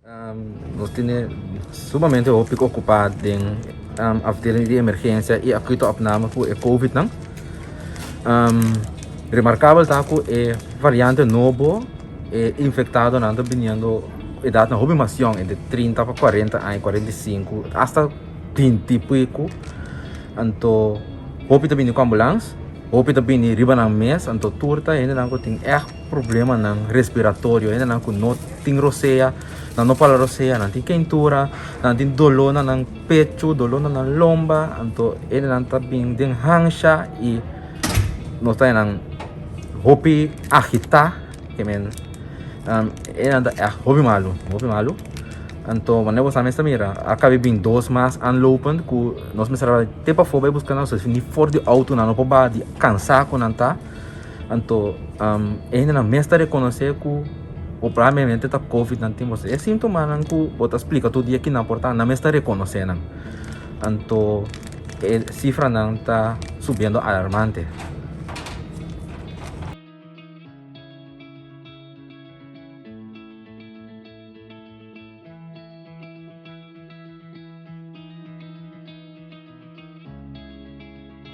Nos tene sumamente hopi ocupa den afdeling di emergencia y acute opname cu e covid nan. Remarcabel ta cu e variante nobo e infectadonan ta biniendo edadnan hopi mas yong, entre 30 pa 40 aña, 45, hasta 20 y pico. Anto hopi ta bini cu ambulans, hopi ta bini riba nan mes, anto tur ta hendenan cu tin echt problemanan respiratorio, hendenan cu no tin rosea, nan no pala rosea, nan tin keintura, nan tin doló na nan pechu, doló na nan lomba, anto hendenan ta bin den hansha y nos ta hendenan hopi agitá, ke men hendenan ta ègt hopi malu, hopi malu. Anto manera bo sa mes ta mira, a kabe bin dos mas aanlopend ku nos mester a bai te pafó bai buska nan, ni for di outo nan no por baha di kansá ku nan ta. Anto e hendenan mes ta rekonosé ku bo probablemente ta covid nan tin bo. E síntomanan ku bo ta splika tur dia kinan por ta, nan mes ta rekonosé nan. Anto e sifranan ta subiendo alarmante.